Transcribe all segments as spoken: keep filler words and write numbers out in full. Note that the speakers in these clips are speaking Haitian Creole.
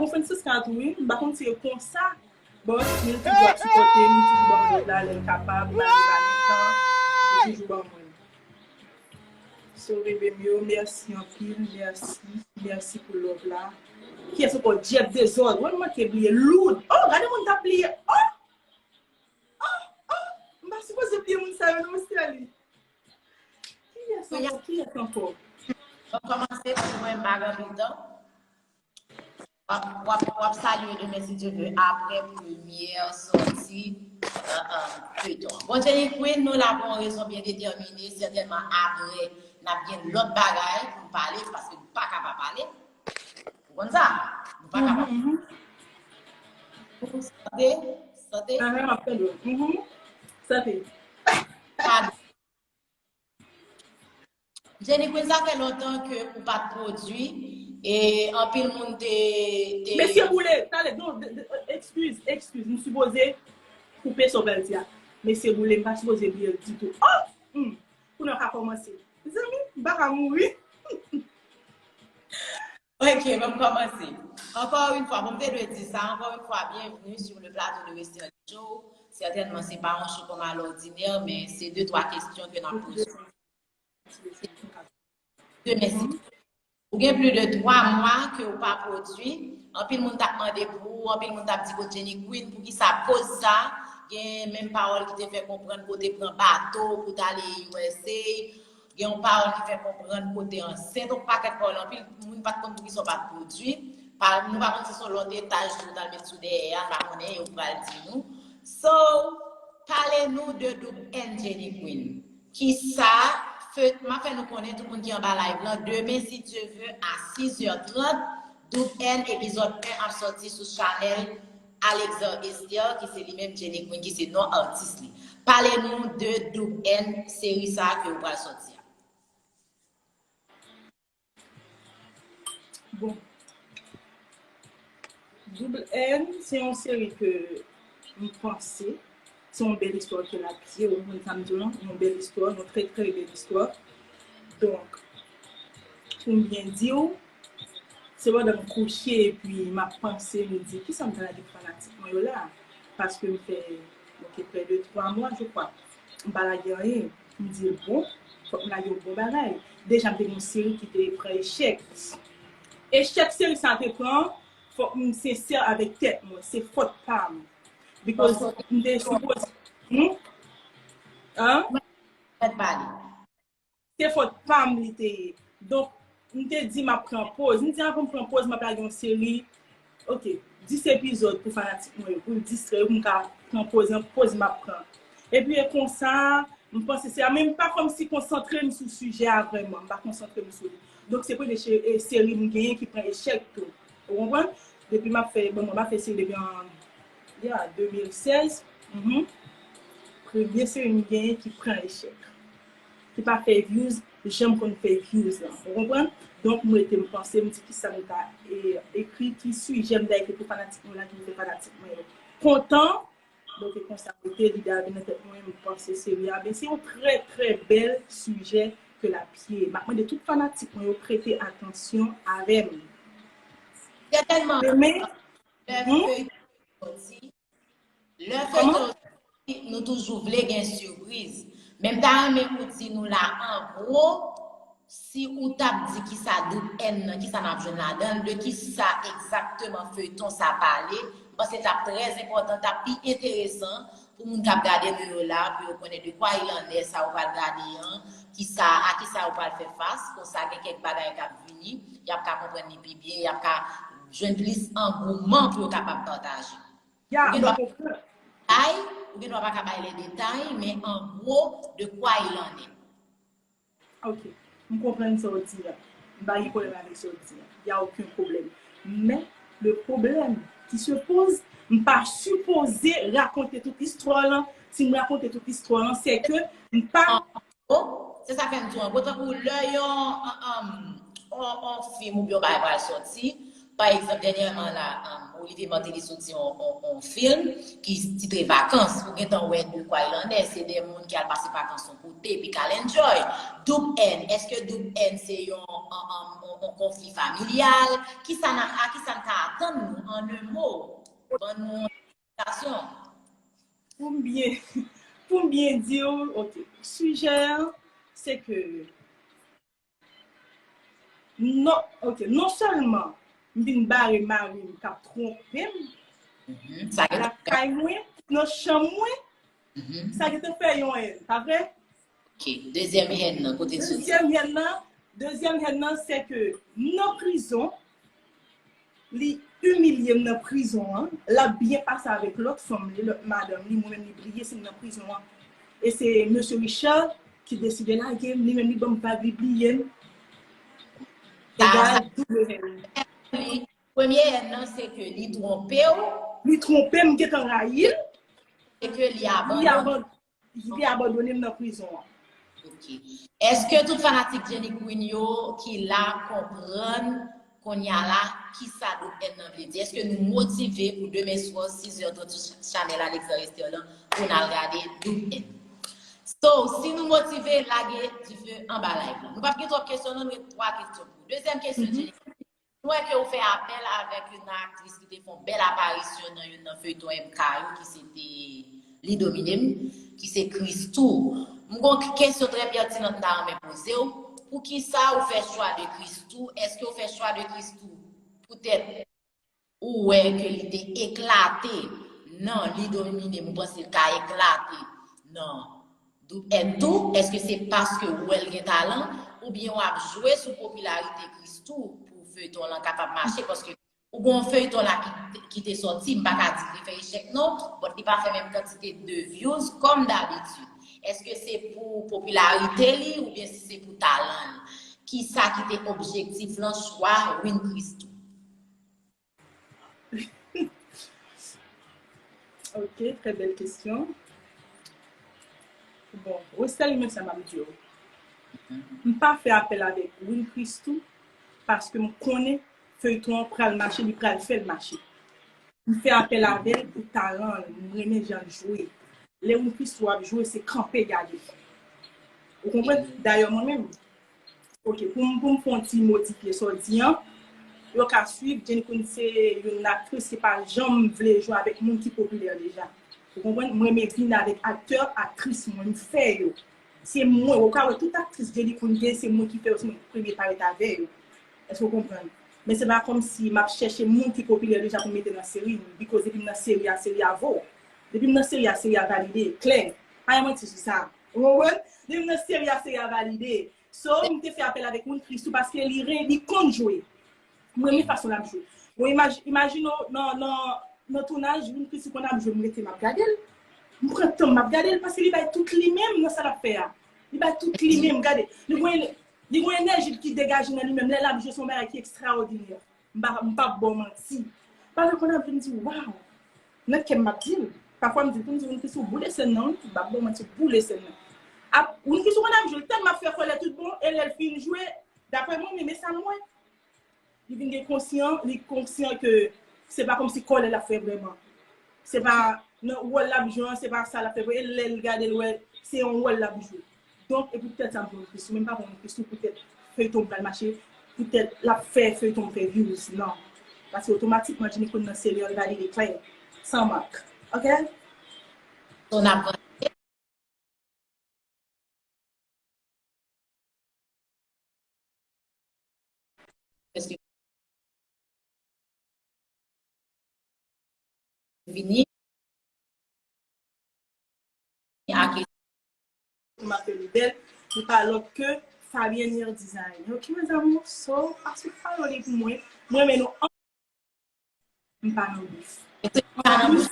Francisca tou, wi. M pa konn si e konsa. Bòs, li toujou ap sipòte m, li toujou ban mwen lòt la lè l kapab, malgre pa gen tan, li toujou ban mwen. So, bebe m yo, mèsi anpil, mèsi, mèsi pou love la. Kiyès ankò? Jeff Dezòd. Wè, m manke bliye. Loud. Oh, gade moun t ap bliye. Oh! Oh! Oh! M pa sipoze bliye moun sa yo, non, Sterling. Kiyès ankò? Kiyès ankò? Mwen kòmanse pou mwen, m pa gen anpil tan. W ap, w ap, w ap salye demen, si Dye vle, apre premyè sòti, euh, euh, feyton an. Bon, Jenny Queen, nou la pou yon rezon byen detèmine. Sètènman, apre, n ap gen lòt bagay pou n pale, paske nou pa ka pa pale. Ou konn sa? Nou pa ka pa pale. Sante, sante. Ah, m ap tande w. Mhm. Sante. Padon. Jenny Queen, sa fè lontan ke ou pa t pwodui, e anpil moun te, te... Mesye Boule, talè, non, de- de- excuse, excuse, m sipoze koupe sa w pral di a. Mesye Boule, m pa sipoze bliye l ditou. Oh! Hmm. Kounye a w ka kòmanse. Mezanmi, m pa ka mouri. Ok, bon, m kòmanse. Encore une fois, bon, m te dwe di sa, encore une fois, bienvenue sur le plateau de Western Show. Sètènman, se pa yon show kòm alòdinè, men se de twa kesyon ke n ap poze. Demen, si ou gen plis de twa mwa ke ou pa pwodui, anpil moun t ap mande pou ou, anpil moun t ap di kote Jenny Queen, poukisa poz sa, gen menm pawòl ki te fè konprann ke w te pran bato pou w t ale U S A, gen yon pawòl ki fè konprann ke w te ansent, yon pakèt pawòl, anpil moun pa t konn poukisa w pa t pwodui, pa, nou pa konn si se yon lòt etaj tou w t al met sou dèyè a, n pa konnen, yo pral di nou. So, pale nou de Doub N Jenny Queen. Kisa, fe, m ap fè nou konnen, tout moun ki anba live lan, demen, si Dye vle, a sis è trant, Doub N epizòd en ap sòti sou chanèl Alexandre Esther, ki se li menm Jenny Queen, ki se non atis li. Pale nou de Doub N, seri sa a ke ou pral sòti a. Bon. Double N, se yon seri ke m panse, se yon bèl istwa ke l ap ye, ou konprann sa m di w lan? Yon bèl istwa, yon trè, trè bèl istwa. Donk, pou m byen di w, se pandan m kouche epi m ap panse, m di, kisa m ta lage pou fanatik mwen yo la? Paske m fè, ok, près de twa mwa, je crois, m pa lage anyen. M di, bon, fòk m lage yon bon bagay. Deja, m te gen yon seri ki te pran echèk. Echèk seri sa a te pran, fòk m sensè avèk tèt mwen. Se fòt pa m. Because m te sipoze... Hmm? Hein? Fèt pale. Se fòt pa m li te ye. Donk, m te di m ap pran poz. M di avan m pran poz, m ap lage yon seri, ok, dis epizòd pou fanatik mwen yo, pou l distrè yo, pou m ka pran poz, nan poz m ap pran. Epi e konsa, m panse se a, men m pa kòmsi konsantre m sou sijè a vrèman, m pa konsantre m sou li. Donk, se premye che- e seri m genyen ki pran echèk tou. Ou konprann? Depi m ap fè, bon, mwen m ap fè seri depi an, yeah, de mil sèz. Mhm. Premye seri m genyen ki pran echèk. Ki pa fè views, jan m konn fè views lan. Ou konprann? Donk, m rete, m panse, m di kisa m ta e, ekri, ki sijè m ta ekri pou fanatik mwen la, ki fè fanatik mwen yo kontan. Donk, e konsa, m rete, lide a vin nan tèt mwen, m panse seri a, men se yon trè, trè bèl sijè ke l ap ye. M ap mande tout fanatik mwen yo prete atansyon avè m. Sètènman, men, lè feyton sòti, lè feyton sòti, nou toujou vle gen sipriz. Men m ta renmen ou di nou la, an gwo, si ou t ap di kisa Doub N nan, kisa n ap jwenn ladan l, de kisa egzakteman feyton sa pale, m panse l t ap trè enpòtan, t ap pi enteresan pou moun k ap gade nou yo la, pou yo konnen de quoi il en est, sa yo pral gade an, kisa, a kisa yo pral fè fas, konsa gen kèk bagay k ap vini, y ap ka konprann li pi byen, y ap ka jwenn plis angouman pou yo kapab pataje. Ya, ou gen dwa pa bay detay, ou gen dwa pa ka bay le detay, men an gwo, de quoi il en est. Ok, m konprann sa w di a. M pa gen pwoblèm avèk sa w di a. Y a okenn pwoblèm. Men, le problème qui se pose, m pa sipoze rakonte tout istwa lan. Si m rakonte tout istwa lan, se ke m pa... An gwo, se sa fè m di w, an gwo, tankou lè yon, an, an, on, on fim oubyen yon bagay pral sòti, pa egzanp, dènyèman la, um, Olivier Martelly soti on, on, on fim ki titre Vacances. Ou gentan wè de quoi il en est. Se de moun ki al pase vakans yon kote, epi k al enjoy. Doub N, èske Doub N se yon, on, on, on, on konfli familyal? Kisa n a, a kisa n ka atann nou? de mo, ban nou yon esplikasyon. Pou m byen, pou m byen di w, ok. Sijè a, se ke non, ok, non sèlman m vin bare mari m k ap twonpe m lakay mwen, nan chanm mwen, sa gentan fè yon hèn, pa vre? Ok, dezyèm hèn nan, kote l soti? Dezyèm hèn nan, dezyèm hèn nan, se ke m nan prizon, li imilye m nan prizon an, l ap byen pase avèk lòt fanm li, lòt madanm li, mwen menm li bliye si m nan prizon an. E se mesye Richard ki deside lage m, li menm li ban m vag, li bliye m. Egal doub hèn. Premye hèn nan, se ke li twonpe w. Li twonpe m, m gentan rayi l. E ke li abandone. Li abandone m nan prizon an. Ok. Èske tout fanatik Jenny Queen yo ki la konprann kounye a la kisa doub hèn nan vle di? Èske nou motive pou demen swa sizè trant sou chanèl Alexandre Esther lan pou n al gade doub hèn? So, si nou motive, lage dife anba live lan. Nou p ap gen twòp kesyon, non, nou gen twa kesyon pou ou. Dezyèm kesyon, Jenny Queen, nou wè ke ou fè apèl avèk youn nan aktris ki te fè yon bèl aparisyon nan youn nan feyton M K yo, ki se te Li Domine M, ki se Christoo. M gon kesyon trè pètinan m ta renmen poze w. Poukisa ou fè chwa de Christoo? Èske ou fè chwa de Christoo poutèt ou wè ke li te eklate nan Li Domine M, ou panse l ka eklate nan Doub hèn tou? Èske se paske ou wè l gen talan, oubyen w ap jwe sou popilarite Christoo pou feyton lan kapab mache? Paske ou gen yon feyton la ki, ki te sòti, m pa ka di li fè echèk non, but li pa fè menm kantite de views kòm dabitid. Èske se pou popilarite li oubyen si se pou talan li? Kisa ki te objektif lan chwa Win Christoo? Ok, trè bèl kesyon. Bon, Westherline, men sa m ap di w. M pa fè apèl avèk Win Christoo paske m konnen feyton an pral mache, li pral fè l mache. M fè apèl avè l pou talan l, m renmen jan l jwe. Lè Win Christoo ap jwe, se kanpe gade. Ou konprann? Dayè, mwen menm, ok, pou m, pou m fè yon ti modifye sa w di an, yo ka swiv, Jenny Queen se youn aktris ki pa janm vle jwe avèk moun ki popilè deja. Ou konprann? Mwen renmen vin avèk aktè, aktris mwen, m fè yo. Se mwen, ou ka wè tout aktris Jenny Queen gen, se mwen ki fè yo, se mwen ki premye parèt avè yo. Èske w konprann? Men se pa kòmsi m ap chèche moun ki popilè deja pou m mete nan seri m, because depi m nan seri a, seri a vo. Depi m nan seri a, seri a valide, klè. Pa gen manti sou sa. Ou konprann? Depi m nan seri a, seri a valide. So, m te fè apèl avèk Win Christoo paske li ren, li konn jwe. M renmen fason l ap jwe. Bon, imaj-, imajine w nan, nan, nan tounaj, Win Christoo konn ap jwe, m rete, m ap gade l. M pran tan m, m ap gade l, paske li bay tout li menm nan sa l ap fè a. Li bay tout li menm, gade. Li gen, li gen enèji ki degaje nan li menm. Lè l ap jwe, se yon bagay ki ekstraòdinè. M pa, m p ap ba w manti. Paske konn ap jwe, m di, waw! Nan kè m, m ap di l. Pafwa, m di l tou, m di, Win Christoo, boule sèn nan, wi, m p ap ba w manti, boule sèn nan. Ap, Win Christoo konn ap jwe, l tèlman ap fè kòlè tout bon, e lè l fin jwe, daprè mwen menm, e sa m wè. Li vin gen konsyan, li konsyan ke se pa kòmsi kòlè l ap fè vrèman. Se pa nan wòl l ap jwe an, se pa sa l ap fè vrèman. E lè l gade, l wè se yon wòl l ap jwe. Donk, e poutèt sa m pran Win Christoo, men m pa pran Win Christoo poutèt feyton m pral mache, poutèt l ap fè feyton m fè views, non. Paske otomatikman, Jenny Queen nan seri an, l valide klè, san mank. Ok? So, n ap prèske fini ak... M ap fè li bèl, li pa lòt ke Fabienne Hair Design. Ok, mes amours, so, pase follow li pou mwen. Mwen renmen nou. M pa nan bif. Anplis,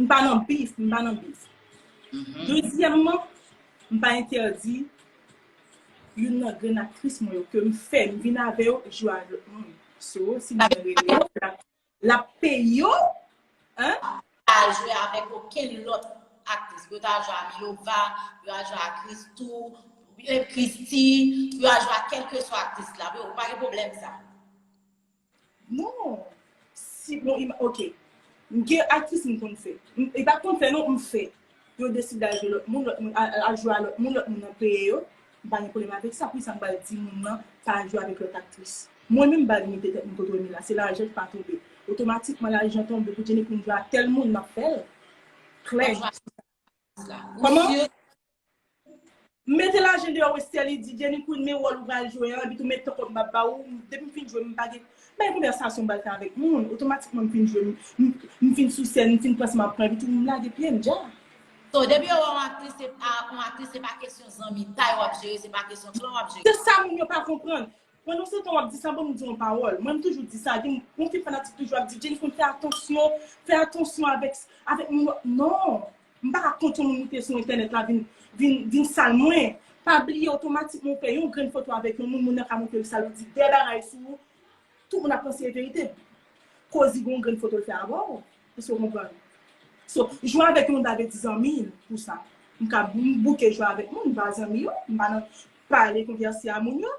m pa nan bif, m pa nan bif. Dezyèmman, m pa entèdi youn nan grenn aktris mwen yo ke m fè, m vin avè yo, jwe ak lòt moun. So, si m vin rele yo, l ap, l ap peye yo, hein? Al jwe avèk okenn lòt aktris. Yo ta jwe a Milova, yo a jwe a Christoo, eh, Christie, yo a jwe a kèlkeswa aktris la. Yo, pa gen pwoblèm sa. Non. Si, bon, ima-, ok. M gen aktris m konn fè. M, e pa konn fè non, m fè. Yo deside al jwe lòt moun, lòt moun, al, al jwe a lòt moun, lòt moun nan peye yo. M pa gen pwoblèm avèk sa. Poukisa m pral di moun nan pa al jwe avèk lòt aktris? Mwen menm m pa limite tèt mwen kote w ye la. Se lajan ki pa tonbe. Ou otomatikman lajan tonbe pou Jenny Queen jwe ak tèl moun, m ap fè l. Klè. Kòman? M mete lajan deyò, Westerlie di, Jenny Queen, men wòl ou pral jwe an, epi tou men tan kòb m ap ba ou, depi m fin jwe, m pa gen, bay konvèsasyon m pral fè avèk moun, otomatikman m fin jwe, m, m, m fin sou sèn, m fin panse m ap pran, epi tou m lage pye m, dja. So, depi yo wè yon aktris, se, a, yon aktris, se pa kesyon zanmitay w ap jere, se pa kesyon klan w ap jere. Se sa moun yo pa konprann. Pandan se tan w ap di sa, ban m di yon pawòl. Mwen, m toujou di sa, gen yon fi fanatik toujou ap di, Jenny Queen, fè atansyon, fè atansyon avèk, avèk moun. Non! M pa ka kont yon moun moute sou entènèt la vin, vin, vin sal mwen. Pa bliye otomatikman ou fè yon grenn foto avèk yon moun, moun nan ka montre l sal ou di de bagay sou ou. Tout moun ap panse e verite. Kozi gen yon grenn foto l fè avè w. Èske w konprann? So, jwe avèk yon moun pa vle di zanmi pou sa. M ka m bouke jwe avèk moun, m pa zanmi yo, m pa nan pale konvèse a moun yo.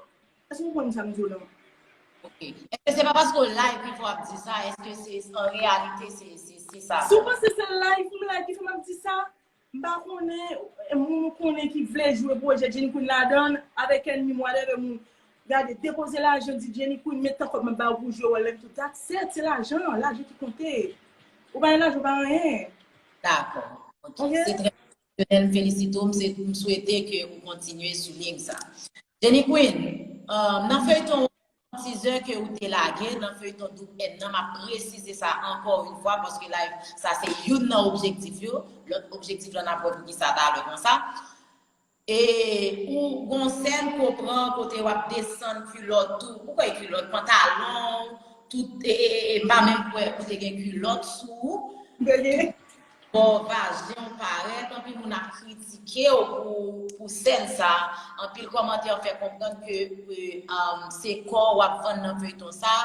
Èske w konprann sa m di w lan? Ok. Èske se pa paske w live ki fè w ap di sa? Èske se, an reyalite, se, se, se sa? Si w panse se live m live ki fè m ap di sa, m pa konnen, e, moun ou konnen ki vle jwe pwojè Jenny Queen ladan l, avèk ènmi m, whatever, moun, gade, depoze lajan, di Jenny Queen, met tan kòb m ap ba w pou jwe wòl la, epi tou, that's it, se lajan, lajan ki konte. Ou pa gen lajan, ou pa anyen. Dakò. Ok. Ok? Se trè pwofesyonèl, m felisite w, m se, m swete ke ou kontinye sou liy sa. Jenny Queen, um, nan feyton teaser ke ou te lage, nan feyton Doub N nan, m ap presize sa ankò yon fwa, paske live, sa se youn nan objektif yo. Lòt objektif la, n ap wè poukisa talè konsa. E ou gon sèn ke w pran kote w ap desann kilòt ou, ou kwè kilòt, pantalon, tout, e, e, e, m pa menm kwè ou te gen kilòt sou ou. Bò vajen w parèt, anpil moun ap kritike w pou, pou sèn sa. Anpil kòmantè fè konprann ke, e, um, se kò w ap vann nan feyton sa.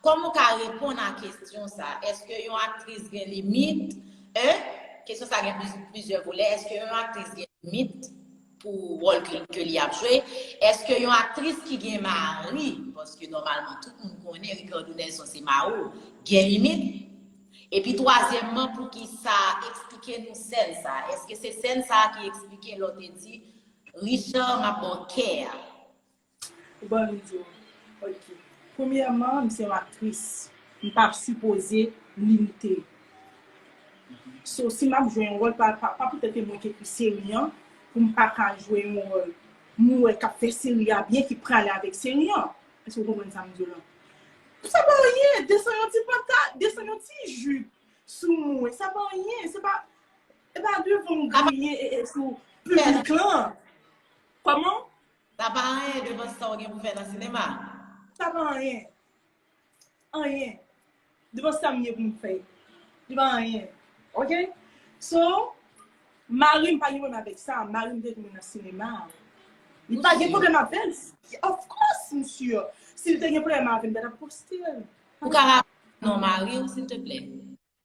Kòman w ka reponn a kesyon sa? Èske yon aktris gen limit? Hein? Kesyon sa gen pliz-, plizyè volè. Èske yon aktris gen limit pou wòl ke, ke li ap jwe? Èske yon aktris ki gen mari, paske nòmalman tout moun konnen Ricardo Nelson se mari w, gen limit? Epi twazyèmman, poukisa, eksplike nou sèn sa? Èske se sèn sa ki eksplike lè w te di, Richard, m ap ba w kè a? Ou ban m di w. Ok. Premyèman, m se yon aktris. M pa sipoze limite. So, si m ap jwe yon wòl, pa, pa, pa poutèt ke mwen ki ekri seri an, pou m pa ka jwe yon wòl. M wè k ap fè seri a byen, ki prale avèk seri an. Èske w konprann sa m di w lan? Sa pa anyen, desann yon ti panta, desann yon ti jip sou mwen. Sa pa anyen, se pa, e pa devan m griyen e, e sou piblik lan. Kòman? Sa pa anyen devan sa w gen pou fè nan sinema. Sa pa anyen. Anyen. Devan sa m gen pou m fè. Li pa anyen. Ok? So, mari m pa gen pwoblèm avèk sa. Mari m te tounen nan sinema. Li pa gen pwoblèm avè l. Of course, m si. Si l te gen pwoblèm avè m, m pa t ap poste l. Ou ka raple non mari w, silteplè?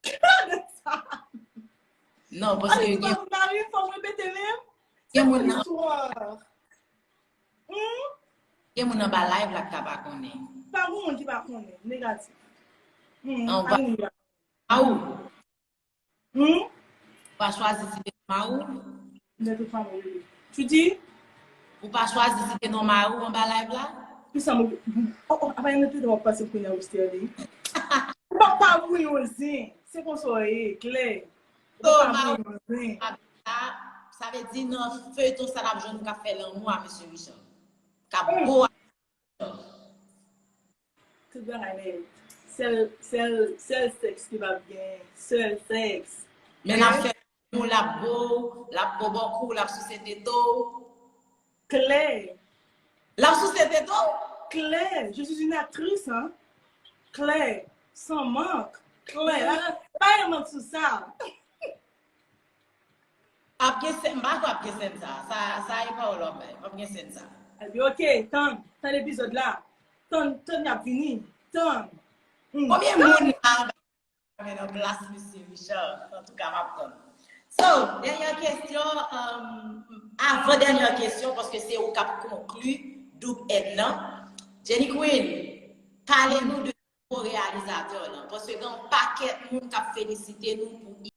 Gade sa! Non, paske gen mari m, fò m repete menm? Gen moun nan, gen moun nan ba live la k ka pa konnen. Pa gen moun ki pa konnen, negatif. Hmm, pa gen moun ki pa konnen. Ou pa chwazi site non mari w? Nan tout fanmi, wi. Tu dis? Ou pa chwazi site non mari w anba live la? Kisa mwen, oh, oh, apa yon lòt w ap pase pou kounye a, Westerlie? Ou pa, pa bouyon zen. Se konsa w ye, klè. Ou pa bouyon zen. Sa vle di nan feyton sa n ap jwenn moun k ap fè lanmou a mesye Richard. K ap bo a. Tout bagay nèt. Sèl, sèl, sèl sèks ki p ap genyen. Sèl sèks. Men l ap fè lanmou, l ap bo, l ap bo bòkou, l ap souse tete w. Klè. L ap souse tete w? Klè. Je suis une actrice, hein. Klè. Sans manque. Klè. Pa gen mank sou sa. Ap gen sèn, m pa kwè ap gen sèn sa. Sa, sa e pawòl w ap bay. Ap gen sèn sa. Epi, ok, tann, tann epizòd la. Tann, tann y ap vini. Tann. Hmm. Konbyen moun la men nan plas mesye Richard? Antouka, m ap tann. So, dènyè kesyon, um, avan dènyè kesyon, paske se ou k ap konkli Doub N nan. Jenny Queen, pale nou de nouvo reyalizatè w lan, paske gen yon pakèt moun k ap felisite nou pou